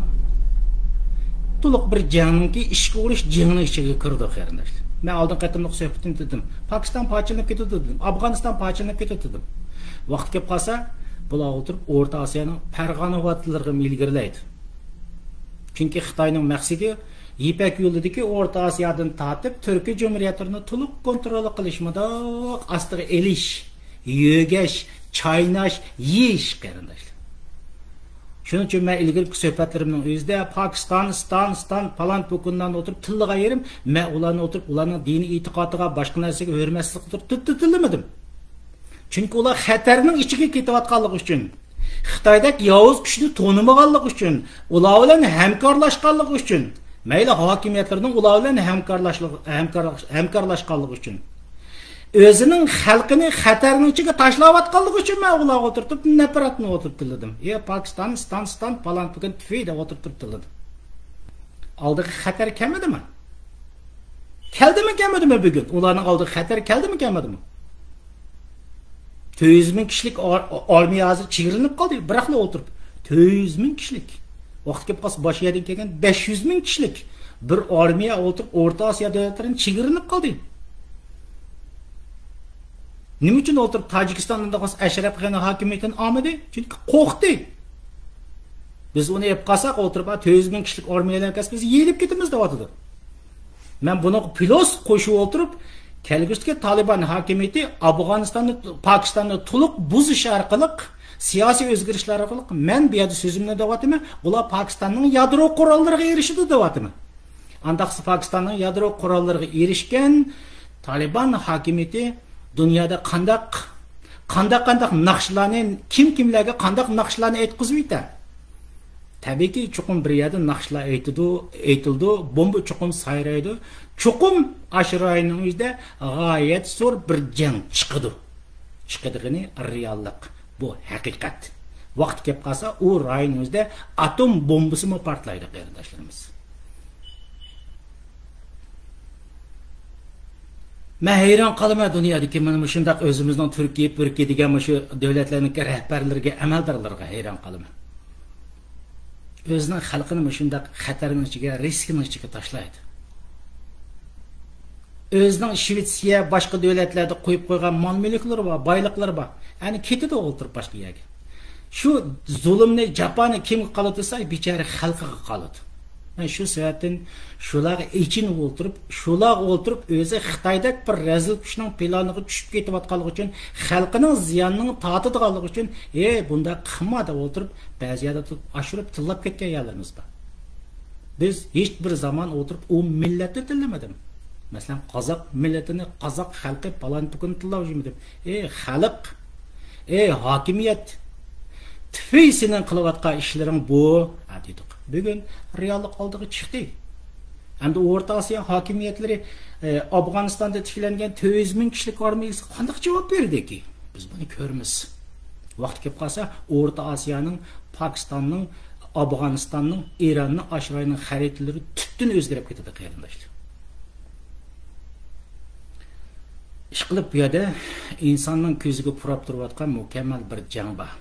تولۇق بىر جەڭنىڭكى ئىچكى ئۇرۇش جېڭىنىڭ ئىچىگە كىرىدۇ، قېرىنداشلار. مەن ئالدىنقى قېتىملىق سۆھبىتىمدە دېدىم، پاكىستان پارچىلىنىپ كېتىدۇ دېدىم، ئافغانىستان پارچىلىنىپ كېتىدۇ دېدىم. ۋاقتى كېلىپ قالسا، بۇلار ئولتۇرۇپ ئورتا ئاسىيانىڭ پەرغانە ۋادىلىرىغىمۇ ئىلگىرىلەيدۇ. چۈنكى خىتاينىڭ مەقسىتى يىپەك يولىدىكى ئورتا ئاسىيادىن تارتىپ تۈركىي جۇمھۇرىيەتلىرىنى تولۇق كونترول قىلىش، مۇنداق ئاستىغا ئېلىش، يۆگەش، چايناش، يېيىش، قېرىنداشلار. شۇنىڭ ئۈچۈن مەن ئىلگىرىكى سۆھبەتلىرىمنىڭ ئۆزىدە پاكىستان، ستان، ستان، پالان پوكۇنلارنى ئولتۇرۇپ تىللىغان يېرىم، مەن ئۇلارنى ئولتۇرۇپ ئۇلارنىڭ دىنىي ئېتىقادىغا، باشقا نەرسىگە ھۆرمەتسىزلىك قىلدۇرۇپ تىل-، تىل-، تىللىمىدىم. چۈنكى ئۇلار خەتەرنىڭ ئىچىگە كېتىۋاتقانلىقى ئۈچۈن، خىتايدەك ياۋۇز كۈچنى تونۇمىغانلىقى ئۈچۈن، ئۇلار بىلەن ھەمكارلاشقانلىقى ئۈچۈن، مەيلى ھاكىمىيەتلىرىنىڭ ئۇلار بىلەن ھەمكارلاشلىق-، ھەمكار-، ھەمكارلاشقانلىقى ئۈچۈن، ئۆزىنىڭ خەلقىنى خەتەرنىڭ ئىچىگە تاشلاۋاتقانلىقى ئۈچۈن مەن ئۇلارغا ئولتۇرتۇپ نەپرەتنى ئولتۇرۇپ تىللىدىم. ئى پاكىستان، ستان، ستان، پالان پۈكۈن تۈفى دەپ ئولتۇرتۇپ تىللىدىم. ئالدىغا خەتەر كەلمىدىمۇ؟ كەلدىمۇ كەلمىدىمۇ بۈگۈن؟ ئۇلارنىڭ ئالدىغا خەتەر كەلدىمۇ كەلمىدىمۇ؟ تۆت يۈز مىڭ كىشىلىك ئار-، ئارمىيە ھازىر چېگرىلىنىپ قالدى. بىراقلا ئولتۇرۇپ. تۆت يۈز مىڭ كىشىلىك. ۋاقتى كېلىپ قالسا باش يەردىن كەلگەن بەش يۈز مىڭ كىشىلىك بىر ئارمىيە ئولتۇرۇپ ئورتا ئاسىيا دۆلەتلىرىنى چېگرىلىنىپ قالدى. نېمە ئۈچۈن ئولتۇرۇپ تاجىكىستان ئۇنداق بولسا ئەشرەف غەنى ھاكىمىيىتىنى ئالمىدى؟ چۈنكى قورقتى. بىز ئۇنى ئېلىپ قالساق ئولتۇرۇپ، ھە، تۆت يۈز مىڭ كىشىلىك ئارمىيە بىلەن كەلسە بىز يېيىلىپ كېتىمىز دەۋاتىدۇ. مەن بۇنىڭغا پلۇس قوشۇپ ئولتۇرۇپ، كەلگۈسىدىكى تالىبان ھاكىمىيىتى ئافغانىستاننى، پاكىستاننى تولۇق بۇزۇش ئارقىلىق، سىياسىي ئۆزگىرىشلەر ئارقىلىق، مەن بۇ يەردە سۆزۈمنى دەۋاتىمەن، ئۇلار پاكىستاننىڭ يادرو قوراللىرىغا ئېرىشىدۇ دەۋاتىمەن. ئانداقسا پاكىستاننىڭ يادرو قوراللىرىغا ئېرىشكەن تالىبان ھاكىمىيىتى دۇنيادا قانداق، قانداق، قانداق ناخشىلارنى، كىم كىملەرگە قانداق ناخشىلارنى ئېيتقۇزۇۋېتە؟ تەبىئىيكى، چوقۇم بىر يەردە ناخشىلار ئېيتىدۇ، ئېيتىلىدۇ، بومبا چوقۇم سايرايدۇ. چوقۇم ئاشۇ رايوننىڭ ئۆزىدە غايەت زور بىر جەڭ چىقىدۇ. چىقىدىغىنى رېئاللىق. بۇ ھەقىقەت. ۋاقتى كەپ قالسا، ئۇ رايوننىڭ ئۆزىدە ئاتوم بومبىسىمۇ پارتلايدۇ، قېرىنداشلىرىمىز. مەن ھەيران قالىمەن دۇنيادىكى مانا مۇشۇنداق ئۆزىمىزنىڭ تۈركىي پۈركىي دېگەن مۇشۇ دۆلەتلەرنىڭكى رەھبەرلىرىگە، ئەمەلدارلىرىغا ھەيران قالىمەن. ئۆزىنىڭ خەلقىنى مۇشۇنداق خەتەرنىڭ ئىچىگە، رىسكنىڭ ئىچىگە تاشلايدۇ. ئۆزىنىڭ شۋېتسىيە، باشقا دۆلەتلەردە قويۇپ قويغان مال مۈلۈكلىرى بار، بايلىقلىرى بار. يەنى كېتىدۇ ئولتۇرۇپ باشقا يەرگە. شۇ زۇلۇمنى، جاپانى كىمگە قالىدۇ دېسە، بىچارە خەلقىگە قالىدۇ. مەن شۇ سەۋەبتىن شۇلارغا ئېچىنىپ ئولتۇرۇپ، شۇلارغا ئولتۇرۇپ ئۆزى خىتايدەك بىر رەزىل كۈچنىڭ پىلانىغا چۈشۈپ كېتىۋاتقانلىقى ئۈچۈن، خەلقىنىڭ زىيانىنى تارتىدىغانلىقى ئۈچۈن، ھەي، بۇنداق قىلما دەپ ئولتۇرۇپ، بەزى يەردە تۇتۇپ ئاشۇرۇپ تىللاپ كەتكەن يەرلىرىمىز بار. بىز ھېچ بىر زامان ئولتۇرۇپ ئۇ مىللەتنى تىللىمىدىم. مەسىلەن، قازاق مىللىتىنى، قازاق خەلقى پالان پۇكىنى تىللاپ يۈرمىدىم. ئەي خەلق، ئەي ھاكىمىيەت، تۈفەي سېنىڭ قىلىۋاتقان ئىشلىرىڭ بۇ، ھە، دېدۇق. بۈگۈن رېئاللىق ئالدىغا چىقتى. ئەمدى ئورتا ئاسىيا ھاكىمىيەتلىرى، ئە، ئافغانىستاندا تىكلەنگەن تۆت يۈز مىڭ كىشىلىك ئارمىيەسىگە قانداق جاۋاب بېرىدىكى؟ بىز بۇنى كۆرىمىز. ۋاقتى كېلىپ قالسا، ئورتا ئاسىيانىڭ، پاكىستاننىڭ، ئافغانىستاننىڭ، ئىراننىڭ، ئاشۇ رايوننىڭ خەرىتىلىرى تۈپتىن ئۆزگىرىپ كېتىدۇ، قېرىنداشلار. ئىشقىلىپ، بۇ يەردە ئىنساننىڭ كۆزىگە پۇراپ تۇرۇۋاتقان مۇكەممەل بىر جەڭ بار.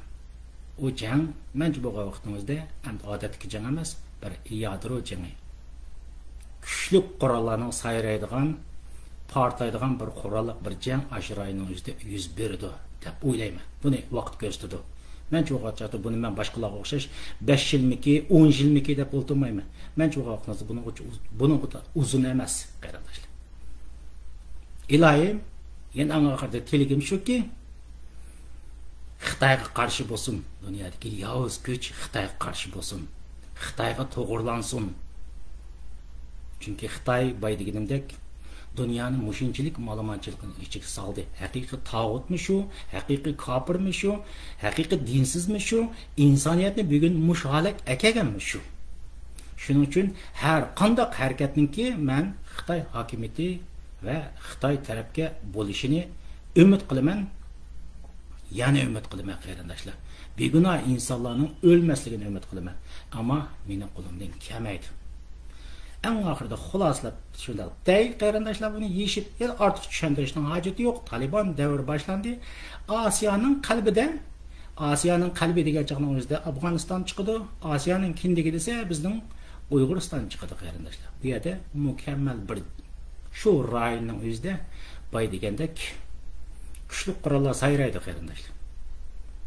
ئۇ جەڭ، مەنچە بولغان ۋاقتىمىزدا ئەمدى ئادەتتىكى جەڭ ئەمەس، بىر يادرو جېڭى. كۈچلۈك قوراللارنىڭ سايرايدىغان، پارتلايدىغان بىر قوراللىق بىر جەڭ ئاشۇ رايوننىڭ ئۆزىدە يۈز بېرىدۇ دەپ ئويلايمەن. بۇنى ۋاقىت كۆرسىتىدۇ. مەنچە بولغان چاغدا بۇنى مەن باشقىلارغا ئوخشاش بەش يىلمىكى، ئون يىلمىكى دەپ ئولتۇرمايمەن. مەنچە بولغان ۋاقتىڭىزدا بۇنىڭغىچە ئۇز-، بۇنىڭغا ئۇزۇن ئەمەس، قېرىنداشلار. ئىلاھىم، يەنە ئەڭ ئاخىرىدا تىلىكىم شۇكى، خىتايغا قارشى بولسۇن، دۇنيادىكى ياۋۇز كۈچ خىتايغا قارشى بولسۇن، خىتايغا توغرىلانسۇن. چۈنكى خىتاي باي دېگىنىمدەك دۇنيانى مۇشۇنچىلىك مالىمانچىلىقنىڭ ئىچىگە سالدى. ھەقىقىي تاغۇتمۇ شۇ، ھەقىقىي كاپىرمۇ شۇ، ھەقىقىي دىنسىزمۇ شۇ، ئىنسانىيەتنى بۈگۈن مۇشۇ ھالەتكە ئەكەلگەنمۇ شۇ. شۇنىڭ ئۈچۈن ھەر قانداق ھەرىكەتنىڭكى مەن خىتاي ھاكىمىيىتى ۋە خىتاي تەرەپكە بولۇشىنى ئۈمىد قىلىمەن. يەنە ئۈمىد قىلىمەن، قېرىنداشلار. بىگۇناھ ئىنسانلارنىڭ ئۆلمەسلىكىنى ئۈمىد قىلىمەن. ئەمما مېنىڭ قولۇمدىن كەلمەيدۇ. ئەڭ ئاخىرىدا خۇلاسىلاپ شۇنداق دەي، قېرىنداشلار، بۇنى يېشىپ، يەنە ئارتۇق چۈشەندۈرۈشنىڭ ھاجىتى يوق. تالىبان دەۋرى باشلاندى. ئاسىيانىڭ قەلبىدە، ئاسىيانىڭ قەلبى دېگەن چاغنىڭ ئۆزىدە ئافغانىستان چىقىدۇ. ئاسىيانىڭ كىندىكى دېسە، بىزنىڭ ئۇيغۇرىستان چىقىدۇ، قېرىنداشلار. بۇ يەردە مۇكەممەل بىر شۇ رايوننىڭ ئۆزىدە باي دېگەندەك كۈچلۈك قوراللار سايرايدۇ، قېرىنداشلار.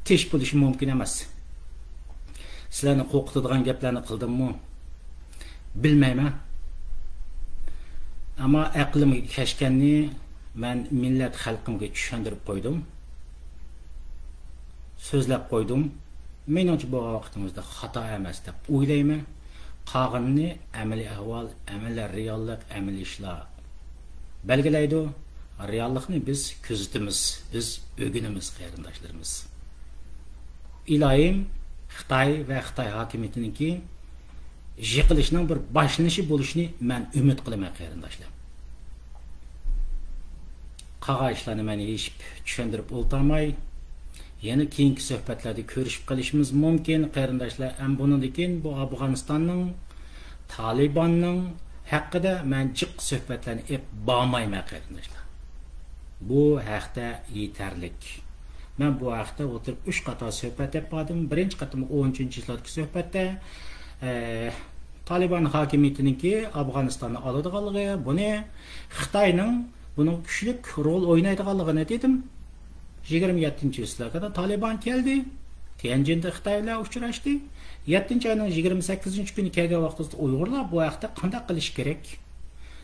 تىنچ بولۇشى مۇمكىن ئەمەس. سىلەرنى قورقۇتىدىغان گەپلەرنى قىلدىممۇ بىلمەيمەن. ئەمما ئەقلىمگە كەچكەننى مەن مىللەت خەلقىمگە چۈشەندۈرۈپ قويدۇم. سۆزلەپ قويدۇم. مېنىڭچە بۇ ۋاقتىمىزدا خاتا ئەمەس دەپ ئويلايمەن. قالغىنىنى ئەمەلىي ئەھۋال، ئەمەلىي رېئاللىق، ئەمەلىي ئىشلار بەلگىلەيدۇ. رېئاللىقنى بىز كۆزىتىمىز، بىز ئۆگىنىمىز، قېرىنداشلىرىمىز. ئىلاھىم، خىتاي ۋە خىتاي ھاكىمىيىتىنىڭكى يىقىلىشنىڭ بىر باشلىنىشى بولۇشىنى مەن ئۈمىد قىلىمەن، قېرىنداشلار. قالغان ئىشلارنى مەن ھېچ چۈشەندۈرۈپ ئولتۇرماي، يەنە كېيىنكى سۆھبەتلەردە كۆرۈشۈپ قېلىشىمىز مۇمكىن، قېرىنداشلار. ئەمما بۇنىڭدىن كېيىن بۇ ئافغانىستاننىڭ، تالىباننىڭ ھەققىدە مەن جىق سۆھبەتلەرنى ئېلىپ بارمايمەن، قېرىنداشلار. بۇ ھەقتە يېتەرلىك. مەن بۇ ھەقتە ئولتۇرۇپ ئۈچ قاتار سۆھبەت ئېلىپ باردىم. بىرىنچى قېتىم ئون ئۈچىنچى يىللاردىكى سۆھبەتتە، ئە، تالىبان ھاكىمىيىتىنىڭكى ئافغانىستاننى ئالىدىغانلىقى، بۇنى خىتاينىڭ بۇنىڭ كۈچلۈك رول ئوينايدىغانلىقىنى دېدىم. يىگىرمە يەتتىنچى سىلەرگە تالىبان كەلدى. تيەنجىندە خىتاي بىلەن ئۇچراشتى. يەتتىنچى ئاينىڭ يىگىرمە سەككىزىنچى كۈنى كەلگەن ۋاقتىدا ئۇيغۇرلار بۇ ھەقتە قانداق قىلىش كېرەك؟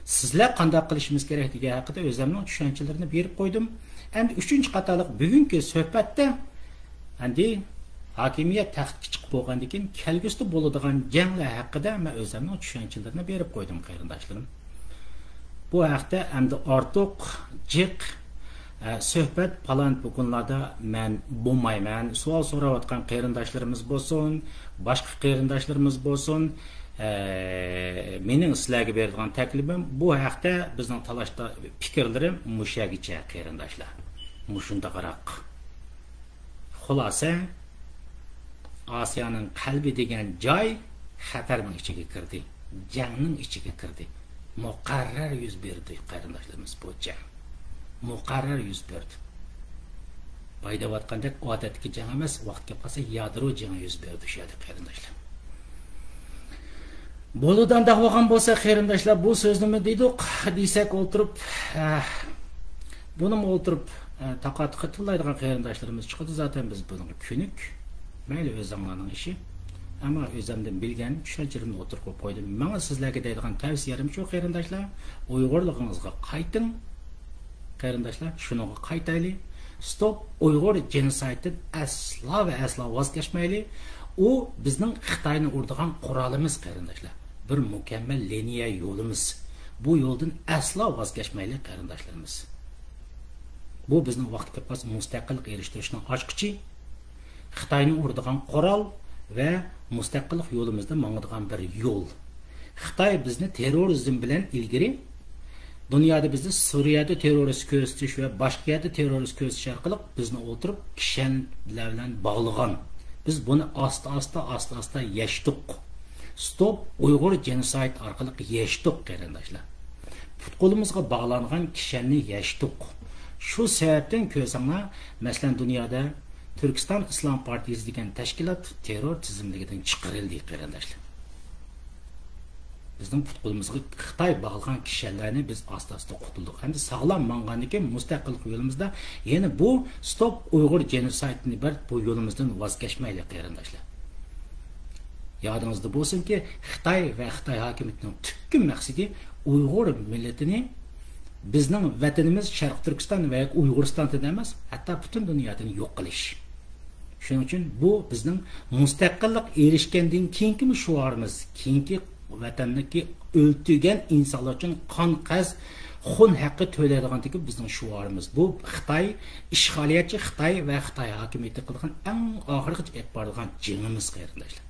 سىزلەر قانداق قىلىشىمىز كېرەك دېگەن ھەققىدە ئۆزۈمنىڭ چۈشەنچىلىرىنى بېرىپ قويدۇم. ئەمدى ئۈچىنچى قاتارلىق بۈگۈنكى سۆھبەتتە، ئەمدى ھاكىمىيەت تەختكە چىقىپ بولغاندىن كېيىن كەلگۈسىدە بولىدىغان جەڭلەر ھەققىدە مەن ئۆزۈمنىڭ چۈشەنچىلىرىنى بېرىپ قويدۇم، قېرىنداشلىرىم. بۇ ھەقتە ئەمدى ئارتۇق جىق، ئە، سۆھبەت پالان پۇكۇنلاردا مەن بولمايمەن. سوئال سوراۋاتقان قېرىنداشلىرىمىز بولسۇن، باشقا قېرىنداشلىرىمىز بولسۇن، ئە، مېنىڭ سىلەرگە بېرىدىغان تەكلىپىم، بۇ ھەقتە بىزنىڭ تالاشتا پىكىرلىرىم مۇشۇ يەرگىچە، قېرىنداشلار. مۇشۇنداقراق. خۇلاسە، ئاسىيانىڭ قەلبى دېگەن جاي خەتەرنىڭ ئىچىگە كىردى، جەڭنىڭ ئىچىگە كىردى. مۇقەررەر يۈز بەردى، قېرىنداشلىرىمىز، بۇ جەڭ مۇقەررەر يۈز بەردى. باي دەۋاتقاندەك ئادەتتىكى جەڭ ئەمەس، ۋاقىت كەپ قالسا يادرو جېڭى يۈز بەردى شۇ يەردە، قېرىنداشلار. بولىدىغان دەۋالغان بولسا، قېرىنداشلار، بۇ سۆزنىمۇ دېدۇق، دېسەك ئولتۇرۇپ، ئە، بۇنىمۇ ئولتۇرۇپ، ئە، تاقا-تۇقا تىللايدىغان قېرىنداشلىرىمىز چىقىدۇ. زاتەن بىز بۇنىڭغا كۆنۈك. مەيلى، ئۆزۈڭلارنىڭ ئىشى. ئەمما ئۆزۈمدىن بىلگەن چۈشەنچىلىرىمنى ئوتتۇرىغا قويۇپ قويدۇم. ماڭا سىزلەرگە دەيدىغان تەۋسىيەم شۇ، قېرىنداشلار. ئۇيغۇرلۇقىڭىزغا قايتىڭ. قېرىنداشلار، شۇنىڭغا قايتايلى. ستوپ ئۇيغۇر جېنوسايدتىن ئەسلا ۋە ئەسلا ۋاز كەچمەيلى. ئۇ بىزنىڭ خىتاينى ئۇرىدىغان قورالىمىز، قېرىنداشلار. بىر مۇكەممەل لىنىيە يولىمىز. بۇ يولدىن ئەسلا ۋاز كەچمەيلى، قېرىنداشلىرىمىز. بۇ بىزنىڭ ۋاقتى كەپ قالسا مۇستەقىللىق ئېرىشتۈرۈشنىڭ ئاچقۇچى. خىتاينى ئۇرىدىغان قورال ۋە مۇستەقىللىق يولىمىزدا ماڭىدىغان بىر يول. خىتاي بىزنى تېررورىزم بىلەن ئىلگىرى دۇنيادا بىزنى سۈرىيەدە تېررورىست كۆرسىتىش ۋە باشقا يەردە تېررورىست كۆرسىتىش ئارقىلىق بىزنى ئولتۇرۇپ كىشەنلەر بىلەن باغلىغان. بىز بۇنى ئاستا-ئاستا، ئاستا-ئاستا يەشتۇق. ستوپ ئۇيغۇر جېنوسايد ئارقىلىق يەشتۇق، قېرىنداشلار. پۇت-قولىمىزغا باغلانغان كىشەننى يەشتۇق. شۇ سەۋەبتىن كۆرسەڭلار، مەسىلەن، دۇنيادا تۈركىستان ئىسلام پارتىيىسى دېگەن تەشكىلات تېررور تىزىملىكىدىن چىقىرىلدى، قېرىنداشلار. بىزنىڭ پۇت-قولىمىزغا خىتاي باغلىغان كىشەنلەرنى بىز ئاستا-ئاستا قۇتۇلدۇق. ئەمدى ساغلام ماڭغاندىن كېيىن مۇستەقىللىق يولىمىزدا يەنە بۇ ستوپ ئۇيغۇر جېنوسايدىنى بىر بۇ يولىمىزدىن ۋاز كەچمەيلى، قېرىنداشلار. يادىڭىزدا بولسۇنكى، خىتاي ۋە خىتاي ھاكىمىيىتىنىڭ تۈپكى مەقسىتى ئۇيغۇر مىللىتىنى بىزنىڭ ۋەتىنىمىز شەرقىي تۈركىستان ۋە ئۇيغۇرىستاندىن ئەمەس، ھەتتا پۈتۈن دۇنيادىن يوق قىلىش. شۇنىڭ ئۈچۈن بۇ بىزنىڭ مۇستەقىللىق ئېرىشكەندىن كېيىنكىمۇ شوئارىمىز، كېيىنكى ۋەتەندىكى ئۆلتۈرگەن ئىنسانلار ئۈچۈن قان قەرز، خۇن ھەققى تۆلەيدىغاندىكى بىزنىڭ شوئارىمىز. بۇ خىتاي، ئىشغالىيەتچى خىتاي ۋە خىتاي ھاكىمىيىتى قىلغان ئەڭ ئاخىرغىچە ئېلىپ بارىدىغان جېڭىمىز، قېرىنداشلار.